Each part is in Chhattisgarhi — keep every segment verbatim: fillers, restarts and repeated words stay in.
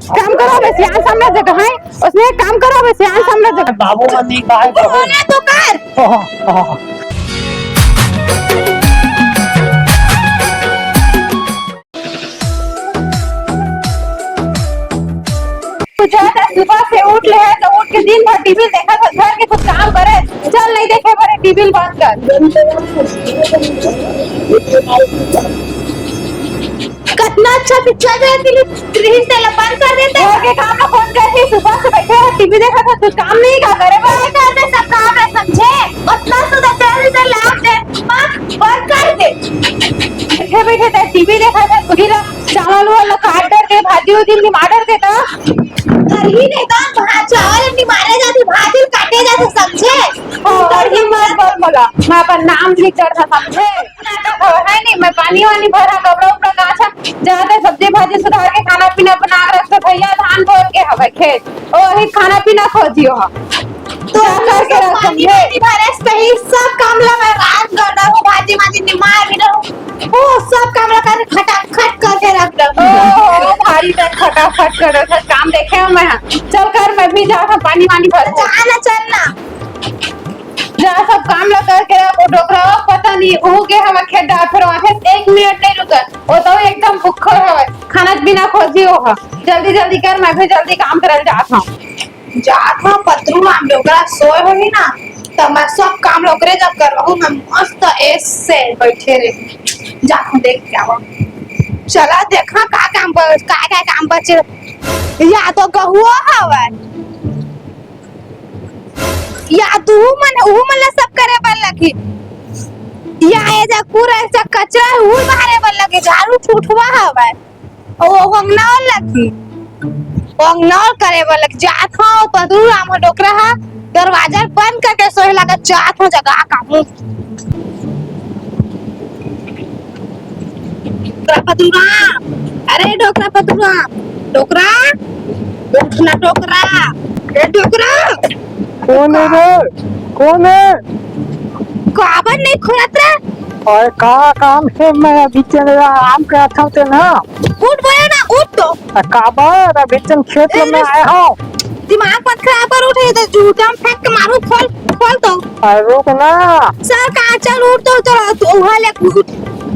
काम करो बे, सियान समझ जगह है, उसने काम करो बे, सियान समझ जगह। बाबू मन नहीं कहा है, तू बोले तो कर। हाँ, हाँ, हाँ। कुछ ज्यादा सुबह से उठ ले है तो उठ के दिन भर टीवी देखा था, घर के कुछ काम करे, चल नहीं देखे भरे टीवी बंद कर। कितना अच्छा पिक्चर है, दिलीप, स्क्रीन से बंद कर देते हैं। घर के काम में फोन करके सुबह से बैठे हो, टीवी देखा था, कुछ काम नहीं का करे, बंद कर दे सब काम है, समझे? उतना सुधा चल से लाग दे, बंद, बंद कर दे। बैठे बैठे ते टीवी देखा था, कुछ ना चावल वाला काट डर के, भाजी उजी निमार डर के था। अरे नहीं तो वहाँ चावल निमारे जाती, भाजी काटे जाते, समझे? और ही मत बोल बोला, मैं अपन नाम लिख कर था, समझे? है नहीं, मैं पानी वानी भरा, कपड़ा उपड़ा काछा, जाते सब्जी भाजी सुधार के खाना पीना बना के रख दे भैया, धान बोर के हवे खेत, ओ ही खाना पीना खोजियो हा। तो जा करके सब रख पानी समझे। वानी भरे सही, सब काम ला मैं रात कर रहा हूँ, भाजी वाजी निमार भी रहा हूँ, वो सब काम ला कर खटाखट करके रख दो। ओ, भारी तक खटाखट कर रहा था, काम देखे हो मैं। चल कर, मैं भी जा रहा पानी वानी भर। जा ना, चल ना। जा सब काम ला करके रख, वो डोकरा पता नहीं, वो के हवा खेत डाल, फिर वहाँ एक मिनट नहीं रुका, वो तो एकदम भुक्खड़ हवा, खाना पीना खोजी हो, जल्दी जल्दी कर, मैं भी जल्दी काम करल जात हूँ। जात हूँ पतरू, हम डोकरा सोए होही ना, त मैं सब काम ला ओकरे जब करवाहूँ, मैं मस्त ऐसे बैठे रही। जात हूँ देख के आवा। चला देखा का काम ब-, का का काम बचे। या तो गहुआ हवय, या तू मन, ऊ मन ला सब करे बर लगही, या ए जग पूरा ए जग कचरा उड़ बहारे बर लगे, झाड़ू ठूठवा हवय। ओ, ओ अंगना वाला की, ओ अंगना वाला करे बर लग जात हव, पतरू राम ह डोकरा ह, दरवाजा बंद करके सोहे लगा जात हव जगा का मुंह। डोकरा पतरू राम, अरे डोकरा पतरू राम, डोकरा, उठ ना डोकरा, ए डोकरा। कौन है रे? कौन है? काबर नहीं खोलत रे? अरे का काम है, मैं अभी चल रहा, आराम करत हूँ ते ना। उठ बोले ना, उठ तो। आ, काबर? अभी चल खेत ए, में रुक। आया हूँ। दिमाग मत खराब कर, उठ, ये तो जूता में फेंक के मारू, खोल, खोल तो। अरे रुक ना। सर का, चल उठ तो, तो, तो उहा ले उठ।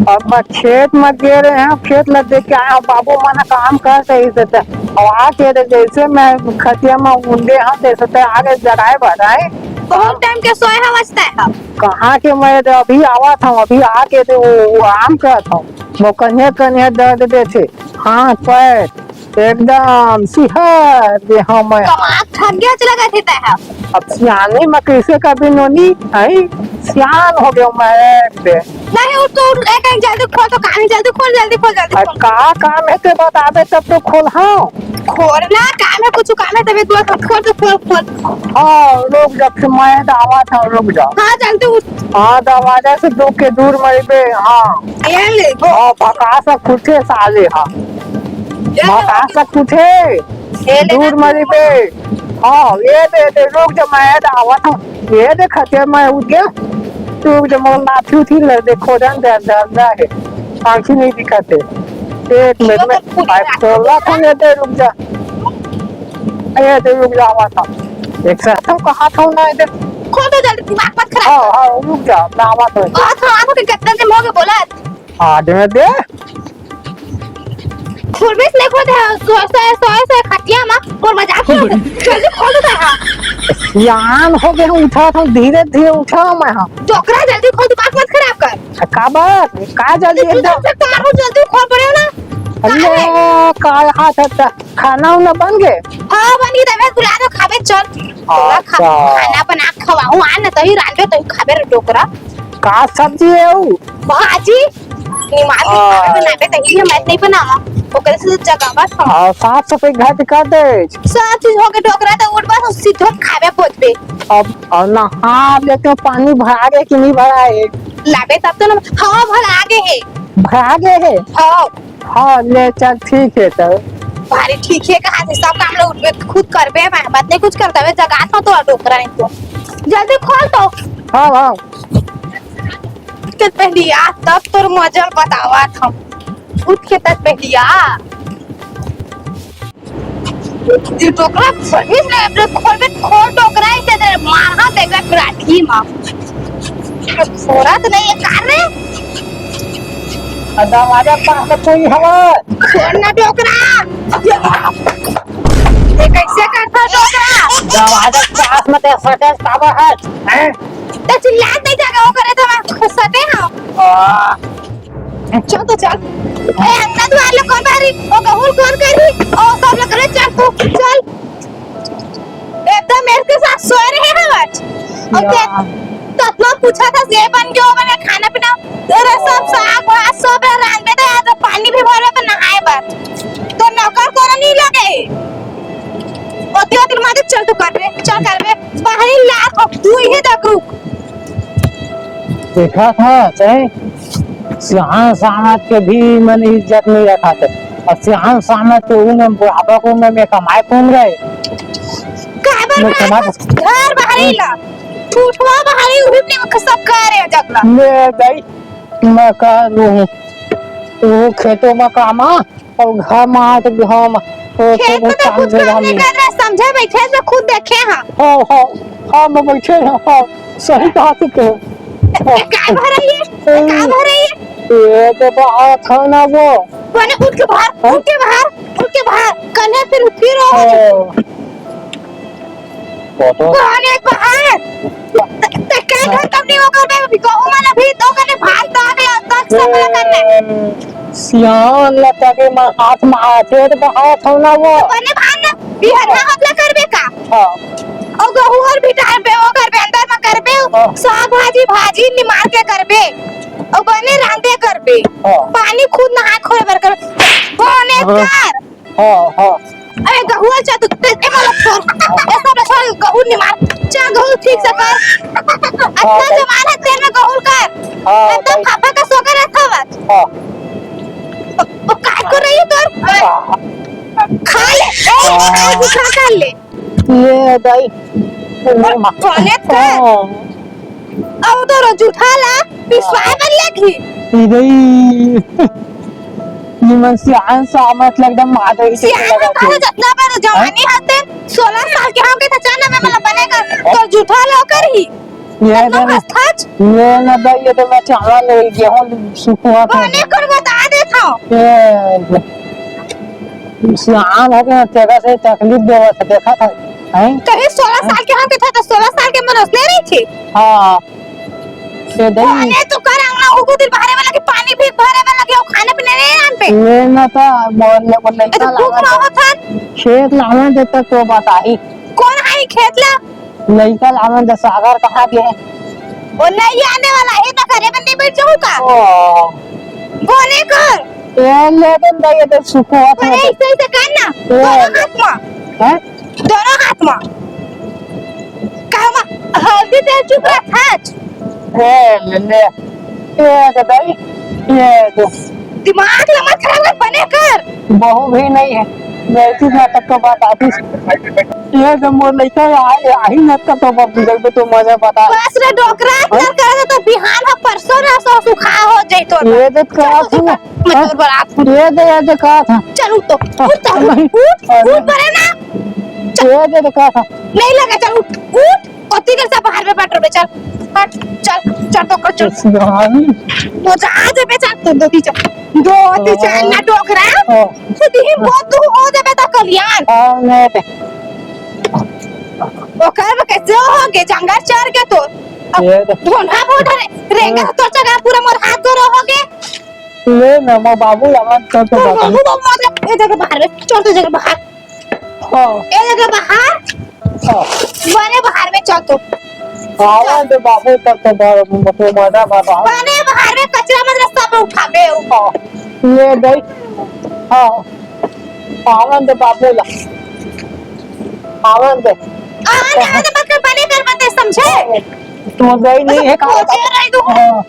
अब मैं खेत में गे रहे हैं, खेत लग देख के आया हूँ, बाबू मन काम कर सही से ते। अब आके रे जैसे मैं खटिया में उंडे हूँ, तैसे ते आगे जगाए बढ़ाए। बहुत टाइम के सोए हवस तै ह। कहाँ के, मैं तो अभी आवत हूँ, अभी आके तो वो, वो आराम करत हूँ। वो कन्हे कन्हे दर्द देथे, हाथ पैर एकदम सिहर दे हूँ मैं। कमात थक गया, चला गया थे तै ह। अब सियानी में कैसे कभी नोनी, आई सियान हो गया मैं बे। नहीं, उठ तो उठ, एक, एक, जल्दी खोल तो, काम है, जल्दी खोल, जल्दी खोल, जल्दी अरे खोल। का काम है ते बताबे तब तो खोल, हाँ। खोल ना, काम है, कुछ काम है, तभी तू खोल तो खोल, खोल। हाँ, रुक जा, फिर मैं दावा था, रुक जा। हाँ, जल्दी उठ। हाँ, दरवाजा से दू के दूर मरिबे, हाँ। ये ले, गो। हाँ, भकास कुठे साले, हाँ। ये ले, भकास कुठे। ये ले दूर ना, मरिबे। हाँ, ये दे, दे, रुक जा, मैं आवत हूँ। ये देख, हत्या मैं उठ गया। रुक जा, मोर लाठी उठी ले, देखो, जान दे, दे, दे है। आँखी नहीं दिखाते। एक मिनट में, ये तो पूरी आई रात खोला था, ये दे, रुक जा। ये दे, रुक जा, आवत हूँ। एक साथ हम कहा था ना, ये दे। खोल दो जल्दी, दिमाग मत खराब हाँ, कर। हाँ, रुक जा, मैं आवत हूँ। और तो आंखों के गत्ता से मुंह के बोला। हाँ, दे, दे। खुरबीस नहीं खोदे हैं, सोए, सोए, सोए, सोए खटिया में, और मजाक कर रहे हैं। जल्दी खोल दो यार। सियान हो गए हैं, उठा था, धीरे, धीरे उठा मैं, हाँ। डोकरा जल्दी खोल, दिमाग मत खराब कर। काबर? का जल्दी तू एकदम? जब से कहा हूँ, जल्दी खोल पड़े हो ना। अल्लाह, का हाथ है, खाना उना बन गए? हाँ, बन गए, तबे बुला दो, खाबे, चल। तोला खा-, अच्छा। खाना बना खवाहूँ, आ ना, तही रांधे, तही खाबे रे डोकरा। का सब्जी है ऊ? भाजी। निमार के आ। खाना बनाबे, तही हम नहीं बनावा। ओकरे से जगावत हम। आ, साफ सफाई घर के कर दे। सब चीज हो गए, डोकरा तो उठ बस, सीधो खाबे पोतबे। अब, अब नहा लेते हो, पानी भरा गए कि नहीं भरा है? लाबे तब तो ना, हाँ, भरा आगे है। भरा गए है? हाँ। हाँ, ले चल, ठीक है तब। भारी ठीक है, कहाँ से सब काम लोग उठबे, खुद करबे, मैं बात नहीं कुछ करता, मैं जगात हूँ तो डोकरा नहीं तो। जल्दी खोल तो। हाँ, हाँ। के पहली आ, तब तोर मजल बतावा था। उठ के तक पहली आ। ये डोकरा खोलिस ना, अपने खोल में खोल डोकरा, इसे तेरे मारहा तेरे लाठी मा। छोरा तो नहीं है, कार रे। दरवाजा पास में कोई हवा। छोड़ ना डोकरा। ये कैसे करता डोकरा? दरवाजा पास में ते सटे काबर है? हैं? तो चिल्लात नहीं जागा, वो करे तो मैं सटे हाँ। आ। चल तो चल। ए, अंगना दुआर ले कोन बारी? ओ गहूर कोन करी? ओ सब ले करे, चल तू, चल। एकदम मेरे के साथ सोए रहे हैं आज। और ते, तो इतना पूछा था, ये बन गया, वो बने, खाना पीना, तेरा सब साग भात सब है, रांधे तो यार, तो पानी भी भरे पर नहाए बर। तो नौकर कोनो नहीं लगे। ओती ओती मारे, चल तू करबे, चल करबे। बाहरी लात हो, तू ही देख रुक। देखा था, चाहे सियान सामत के भी मन इज्जत नहीं रखा था। और सियान सामत के उम्र में, बुढ़ापा के उम्र में कमाए कौन गए? काबर मैं में कमा कुछ घर बाहरी ला। ठूठवा बाहरी उही ने सब करे जगला। ले गई, मैं कर लूँ। वो खेतों में कामा, और घर में आके भी हम, ओ, खेत में तो कुछ काम नहीं कर रहे, समझे भाई, खेत में खुद देखे हैं। हाँ, हाँ, हाँ, मैं बैठे हैं, हाँ, सही कहा तू कहे। ए, का भर रही है? ए, का भर रही है? ये तो बात है ना वो। बने उठ के बाहर, हाँ? उठ के बाहर, उठ के बाहर। कन्हे फिर, फिर हो। हाँ। फोटो। कौन है बाहर? ते, ते क्या घर कब नहीं वो करबे? अभी कहूँ मन अभी तो कने भात दाग ला, तक सब ला करना। सियान ला ताके मैं हाथ में आते तो हाथ हो ना वो। बने भान ना, बिहार ना होत ला करबे का? हाँ। ओ गहूँ और भी डालबे, वो करबे, अंदर में करबे, हाँ। साग भाजी, भाजी निमार के करबे। ओ बने रांधे करबे। हाँ। पानी खुद नहा खोए बर करबे। बने हाँ। कर। हाँ, हाँ। अरे गहुआ चा तू, ए, ए, मतलब, छोड़। ए, सब छोड़, गहूर निमार। चा गहूर ठीक से कर। हाँ, अतना भाई। जवान है, तेल में गहूर कर। हाँ, एकदम भाई। फाफा का सोकर है, था बस। हाँ। वो, वो काय कर रही है तोर? हाँ। खा ले। ए, हाँ। आज खा कर ले। ये दाई। टॉयलेट कर। हाँ। अब तो रो जूठा ला, पिसवाए बर लगही। ई दाई। निमन सियान सामत लगदम माधव ही सियान लगा का के। जतना बार जवानी हते, सोलह साल के होगे त चल ना मैं मतलब बने कर, तो जूठा ला करही। ये इतना तो हंसथच। ये ना दाई, ये तो मैं चावल ले गेहूं सुखवा के। बने कर बता देथव। ये सियान हो गया, तेरा से तकलीफ देवत है, देखा था, हैं? कहीं सोलह साल के हम के था, तो सोलह साल के मन उसने रही थी। हाँ। ये दही। अरे तो कर अंगना उगु दिन बाहरे वाला के पानी भी भरे वाला के खाने पीने नहीं आन पे। ये ना था, बोल ले, बोल ले, तो इतना भूख लागा ना था। होता। खेत लावन दे तक तो बताई। कौन आई खेत ला? लइका लावन दे, सागर कहाँ गे? वो नहीं आने वाला है, तो घरे में नहीं बैठ जाऊँ का? ओ। बोले कर। ए, ले दे, दे, ये दे, सुखो हाथ में अरे, दे। ऐसे, ऐसे कर ना। ए। दोनों हाथ में। हैं? दोनों हाथ में। कहाँ में? हल्दी तेल चुप रख, हाथ। ए, ले, ले। ए, दे, दे। ए, दे। दिमाग ला मत खराब कर, बने कर। बहू भी नहीं है। गलती ना तक तो बात आती। ये तो मोर लइका आ, आही ना तक तो बाप गुजर को तो मजा बता। बस रे डोकरा, हाँ? कर कर तो बिहान ह परसों ना सो सुखा हो जाई तो। ये तो कहा था। मैं हाँ? तोर बरात हूँ। ये तो, ये तो कहा था। चल उठ तो, हाँ, उठ तो, नहीं। उठ, अरे। उठ बड़े ना। चल। ये तो, तो कहा था। नहीं लगा, चल उठ, उठ। कति देर से बाहर में बैठ रहे, चल, हट, चल, चल, डोकर, चल। तो जा, जबे चल, तो दो दी चल। दो दी चल, ना डोकरा। हाँ। खुद ही बहुत दूर हो जबे तो कल्याण। हाँ, नहीं। ओकर में कैसे हो गए, जंगल चढ़ के तो। अब ये तो ढोंढा बहुत है, रेंगे हाँ। तो चढ़ा पूरा मोर हाथ गोरो हो गए। ले ना, मैं बाबू लगा तो, तो तो बाबू। बाबू, बाबू, ए जगह बाहर में, चल तो जगह बाहर। हाँ। ए जगह बाहर। हाँ। बने बाहर में चल तो। आवा दे बाबू तक तो बाहर, मतलब, मजा बाबा। बने बाहर में कचरा मजरा सब उठाबे। हाँ। ये दे। हाँ। आवा दे बाबू ला। आवा दे। आवा दे, आवा दे, मत कर, बने कर, मत समझे? तो दही नहीं है, कहाँ खोजे रही तू? हाँ।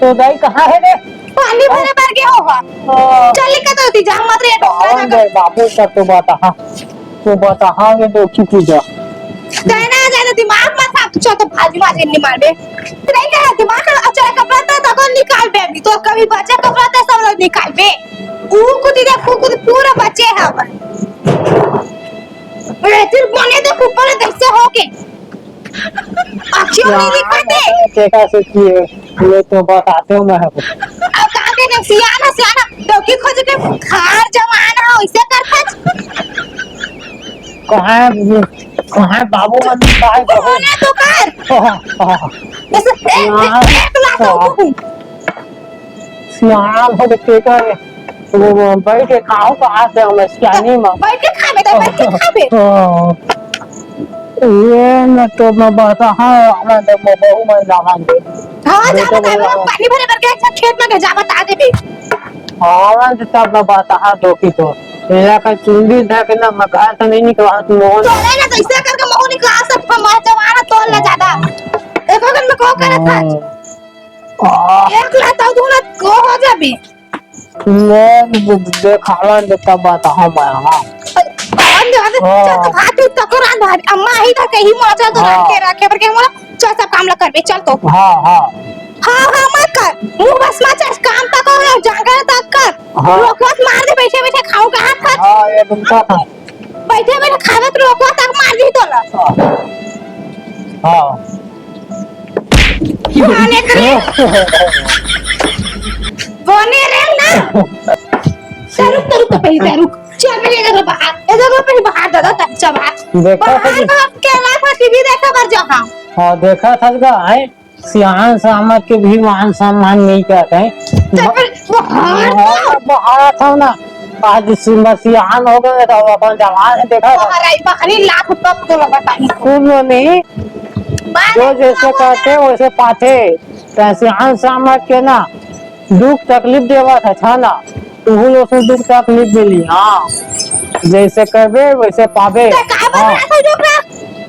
तो दही कहाँ है रे? पानी भरे बर गया होगा। हाँ। चल निकल तो दी, जा मत रे, डोकरा आवा ना कर। दे बाबू तक तो बात, हाँ। तो बताहांगे तो की पूजा। कहना आ जाए तो दिमाग मत खा, तू चल तो भाजी वाजी नहीं मार बे। नहीं कहा दिमाग खा, अच्छा कपड़ा था तो कौन निकाल बे अभी, तो कभी बचा कपड़ा था सब लोग निकाल बे। ऊ कुछ दे, ऊ कुछ पूरा बचे है अपन। अरे, तेरे बने देख ऊपर कैसे हो के। आँखियों नहीं दिखाते। केका से किए, ये तो बताते हो मैं। अब कहाँ के ना सियाना, सियाना, डोकी खोज के खार जवान है, वैसे करता। कहाँ है, कहाँ है बाबू मन, कहाँ है बाबू? बोले तो कर। हाँ, हाँ। जैसे एक, एक, एक लाख हाँ। रुपये। सियान हो के कर, वो, वो बैठ के खाओ, कहाँ से हम सियानी में। बैठ के खाबे, तो बैठ के खाबे। हाँ। ये न तो मैं बता, हाँ, मैं तो वो बहू मैं जावां दे। हाँ, जा बेटा बता, बोला, हम हाँ। पानी भरे करके एक खेत में के जा बता देबे। हाँ, मैं तो तब मैं बता, हाँ, दो की तो। तेरा का चुंडी था कि ना, मैं घर से नहीं निकला, तू मोहन। तो नहीं ना, तो ऐसे करके मोहन निकला, सब हम जवान तोल ना ज्यादा। देखो, अगर मैं कहो करत था। हाँ। आह। एक लात आऊ दूना को हो जाबी। मैं दे-, देखावन दे तब बात हम आया, हाँ। अरे, भगवान दे, भगवान दे, हाँ। चल तो भात उत तको रांध भाभी। अम्मा ही था कहीं मोला चल तो हाँ। रांध के रखे, पर के मोला चल सब काम ला करबे, चल तो। हाँ, हाँ। हाँ, हाँ, मत कर। मुंह बस मत चल, काम तक हो, जाकर तक कर। हाँ। लोग मत मार दे, बैठे बैठे खाओ का हाथ खा। हाँ, ये तुमका था। बैठे बैठे खावे तो लोग तक मार दी तोला। हाँ। बने रे। बने रे ना। ते रुक, ते रुक, ते पहले ते रुक। चल, मेरे इधर बाहर, इधर पहले बाहर दादा, तब चल बाहर। देखा था बाहर कि बाहर के लाइफ टीवी देखा बर जा, हाँ। हाँ, देखा था का, है? सियान सामत के भी मान सम्मान नहीं करते हैं। तो फिर बाहर हाँ, तो बाहर था ना। आज सिंह सियान हो गए तो अपन जवान है, देखा था। बाहर आई, बाहरी लाख तब तो लगा था। सुन लो नहीं, बाहर जो जैसे करते वैसे पाते। तैं सियान सामत के ना दुख तकलीफ देवा था, था ना, तुहू लोग से दुख तकलीफ मिली। हाँ, जैसे करबे वैसे पाबे। तो का बना हाँ। था जो का?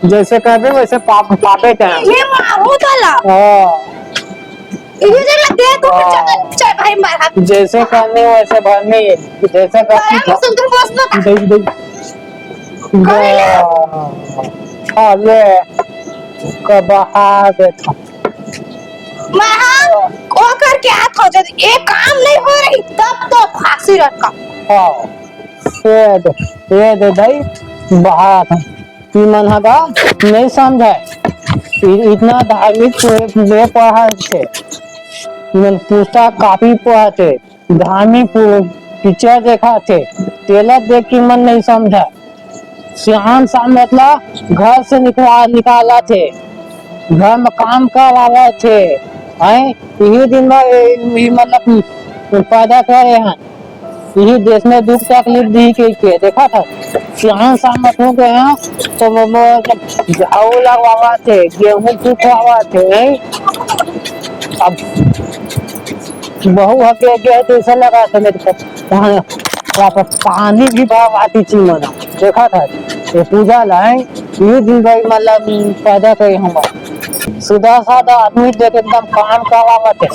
जैसे करबे वैसे पाप, पाबे तैं। ये मारू तला। हाँ। ये जो लग गया तो हाँ। चल, चल भाई मार हाथ। जैसे करनी वैसे भरनी, जैसे करनी अरे, सुंदर बॉस बता। दे, दे। करे ले। हाँ, ले। कबहा देता। मैं हाँ, ओकर क्या था, जब एक काम नहीं हो रही, तब तो फांसी लटका। हाँ, ये दे, ये दे दाई, बात है। ई मन ह गा नहीं समझे। इ-, इतना धार्मिक ले पढ़ा थे, मन पुस्तक काफी पढ़ा थे, धार्मिक पु-, पिक्चर देखा थे, तेला देख के मन नहीं समझे। सियान सामत ला घर से निकला, निकाला थे, घर में काम करवावा थे, हैं? यही दिन में, ए, ई मतलब पैदा करे हैं, यही देश में दुख तकलीफ दी के, के देखा था, सियान सामत हो गए हैं, तो वो, वो जब झाड़ू लगवावा थे, गेहूं कुटवावा थे, हैं? अब बहू हके गए तो ऐसा लगा था मेरे को, वहाँ वहाँ पर पानी भी भाव आती थी मना। देखा था, ये पूजा ला है, ये दिन भाई मतलब पैदा करे हम। सीधा साधा आदमी देख एकदम काम का बात है,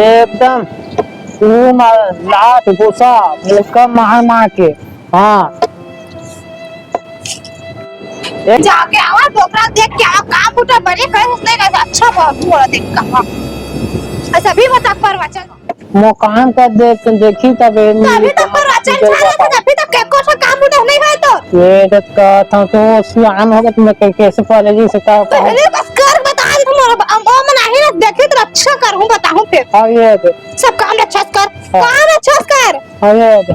एकदम तू मार लात गुस्सा मुक्का मार मार के। हाँ। जाके आवा, डोकरा देख के आवा, काम उठा बड़े करे, उसने ना अच्छा बाबू वाला देख कहा। अच्छा, भी बता प्रवचन। मकान का देख, देखी तब ए तभी तो प्रवचन चल रहा था, तभी तो केको से काम उठा नहीं है तो। ये तो कहता हूँ, तो सियान होगा, तुम्हें कै-, कैसे पहले जी से कहा, कहा? पहले बस कर बता दे तुम, अब, अब वो मन आही ना, देखी तो अच्छा कर हूँ, बताऊँ फिर। हाँ, ये तो। सब काम अच्छा से कर, हाँ। काम अच्छा से कर। हाँ, ये तो।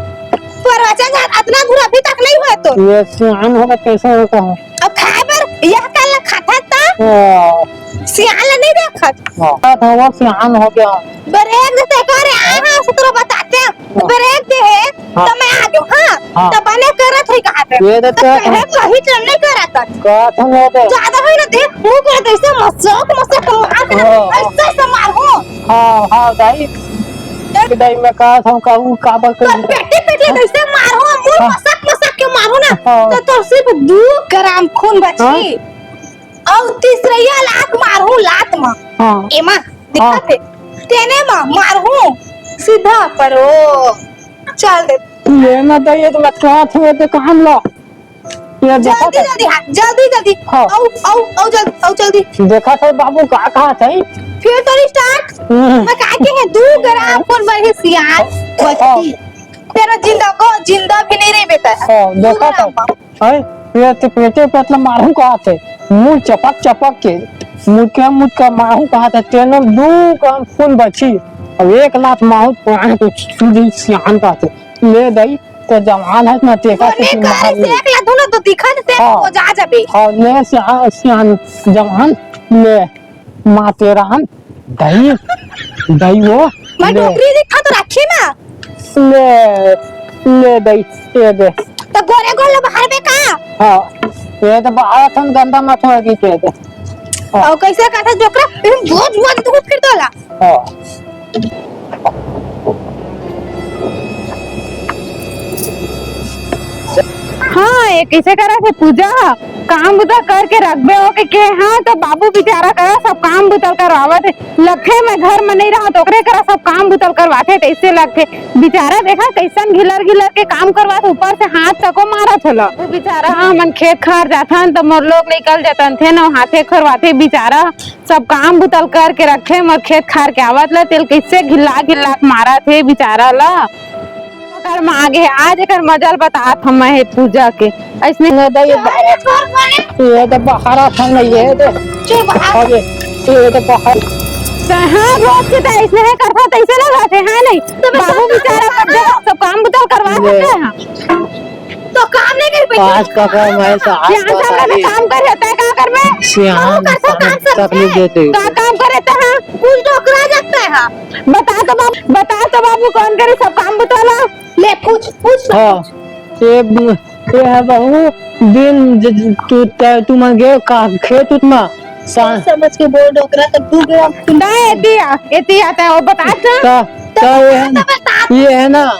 प्रवचन जा, इतना दूर अभी तक नहीं हुआ तो। ये सियान होगा, कैसे होता है? अब खाए बर यह काल ला खाथस त हाँ। सियान ला नहीं देखत। हाँ। तो वो सियान हो गया। ब्रेक देते करे, आए हैं, सुतरो बताते हैं। हाँ। ब्रेक दे है, हाँ। तो मैं आ गयो, हाँ। हाँ। तो बने करत है कहाँ पे? ये तो तो क्या कहे कहीं चल नहीं करत। का तुम ये तो ज्यादा है ना, देख, मुंह कर दे, ऐसे मसक, मसक मार के, हाँ। ऐसे, ऐसे मार हो। हाँ, हाँ, भाई। एक दाई में का हम कहूँ, काबर कर तोर पेटे, पेटे कैसे मारो, मुंह हाँ। मसक, मसक के मारो ना। हाँ। तो तोर सिर्फ दू ग्राम खून बची। हाँ। अउ तीसरइया लात मारहूं, लात म। हाँ। एमा दिक्कत हाँ। हे। तेने म मारहूं, सीधा परो। चल दे। ये ना तो, ये तो लटका थे, ये तो काम ला। ये देखा जल्दी, था? जल्दी, हाँ, जल्दी, जल्दी। हाँ। आउ, आउ, आउ, जल्दी, आउ, जल्दी। देखा था बाबू, का कहा था? फिर तो start। हम्म। मैं कहा के है, दू ग्राम खून बरही सियान हाँ। बचती। तेरा जिंदा को, जिंदा भी नहीं रही बेटा। हाँ, दू देखा था। ग्राम। हैं? पेट, पेटे पेट ल मारहूं कहत हे, मुड़ चपक चपक के, मुड़के मुड़के मारहूं कहत हे, तेनो दू ग्राम खून बची, अब एक लात माहूं, पांच तो तुझे सियान कहत हे, ले दई, तो जवान है ना, तेका से तोरे मार ले। एक लात दूं ना, तो दिखा दे, हाँ। हो जा जबे। हाँ, ले सिया-, सियान जवान, ले। मातेराम, दई, दई वो, मैं ले। डोकरी दिखा तो रखी ना। ले, ले दई, ये दे। तो गोरे गोल बाहर में का? हाँ, ये तो बाहर थन गंदा मत होए की के दे। हाँ। और कैसे करता डोकरा? बोझ बोझ तू फिर तोला। हाँ। हाँ, ये कैसे करा थे पूजा? काम बुता करके रखबे हो के, के हाँ, तो बाबू बेचारा करा सब काम बुतल करवावत हे। लगथे मैं घर में नहीं रहा तो ओकरे करा सब काम बुतल करवाथे, तैसे लगथे। बेचारा देखा कैसन घिलर घिलर के काम करवाथे, ऊपर से हाथ तको मारत होला। वो बेचारा, हाँ, हमन खेत खार जाथन तो मोर लोग निकल जाथन थे ना, हाथे खरवाथे बेचारा। सब काम बुतल करके रखे, मोर खेत खार के आवत ल तेल कैसे घिल्ला घिल्ला के मारत हे बेचारा ल। ओकर माँ आगे हे, आज एकर मजा ल बतात हंव मैं हे पूजा के। अइसने न दे, ये ब-, ये तो बहारा था नहीं, ये दे। चुप, हाँ। अबे, ये तो बहार। तो हाँ, रोज के तो अइसने हे करता, तैसे लगा थे, हाँ नहीं? तो मैं बाबू सब बेचारा काम कर दे, सब काम बुतल करवा ले। सकते हैं। तो काम नहीं कर पाई। आज का काम है, आज सियान का सामने में काम। काम कर रहता है, का कर में? सियान तू कर तो काम सामने सब तकलीफ है। देते हैं। का काम कर रहता है? कुछ डोकरा जाता है। बता तो बाबू, बता तो बाबू, कौन करे सब काम बतला? ले, पूछ, पूछ ना। हाँ, ये, ये है बहू, दिन ज-, ज-, तू, तै-, तू मन गए का खेत उत में? सा- समझ के बोल डोकरा, तो तू गया। ना, एती आ, एती आता है, वो बता तो। ता, ता ये है ना, ये है ना,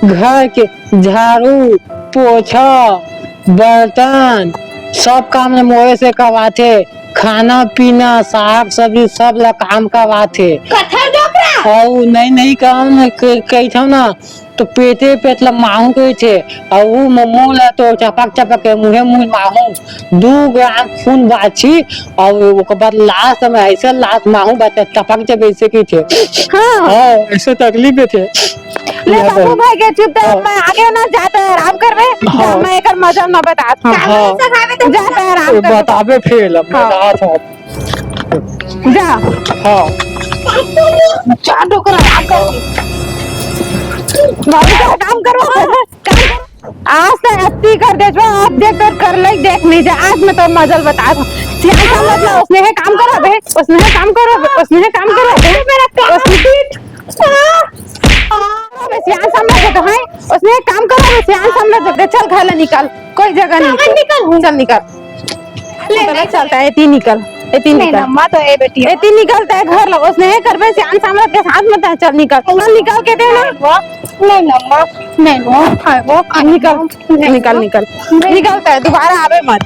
घर के झाड़ू, पोछा, बर्तन, सब काम ल मोरे से करवाथे। खाना पीना, साग सब्जी, सब ला काम करवाथे। कथर डोकरा। अउ नई नई काम क-, कहिथव ना, तो पेटे पेट ला माहूं कहिथे। अउ वो मुंह ला तो चपक चपक के मुंहे मुंह माहूं। दू ग्राम खून बाची, अउ ओकर बाद लास्ट में ऐसे लात माहूं, बस टपक जब ऐसे कहिथे। हाँ। हाँ, ऐसे तकलीफ देथे। ले बाबू भाई के चुप रह, हाँ। मैं आगे ना जाता है, आराम करबे। हाँ। मैं एकर मजा न बतात हंव। हाँ। जाता है, आराम करबे। बताबे फेर, अब मैं हाँ। जात हंव। जा। हाँ। जा डोकरा, आराम कर। बाबू, जा, काम करो। काम करो। आज तो अति कर दे जो, आज देख तो कर ले, देख नहीं जा, आज मैं तो मजा ल बतात हंव। सियान समझ ला, उसने है काम करो बे, उसने है काम करो बे, उसने है काम करो बे। मेरा काम उसने बे, सियान समझ तो है, उसने एक काम करो बे, सियान समझ तो, चल घर ले निकल, कोई जगह नहीं। कहाँ निकल हूँ? चल निकल। ले, चल, ले, चलता है, एती निकल, एती नहीं, निकल। अम्मा तो ए बेटी। एती निकलता है घर लो, उसने है करबे सियान समझ के साथ में, चल निकल, चल निकल के दे ना। नहीं, अम्मा, नहीं, वो, हाँ, वो, निकल। निकल, निकल, निकलता है, दोबारा आवे मत।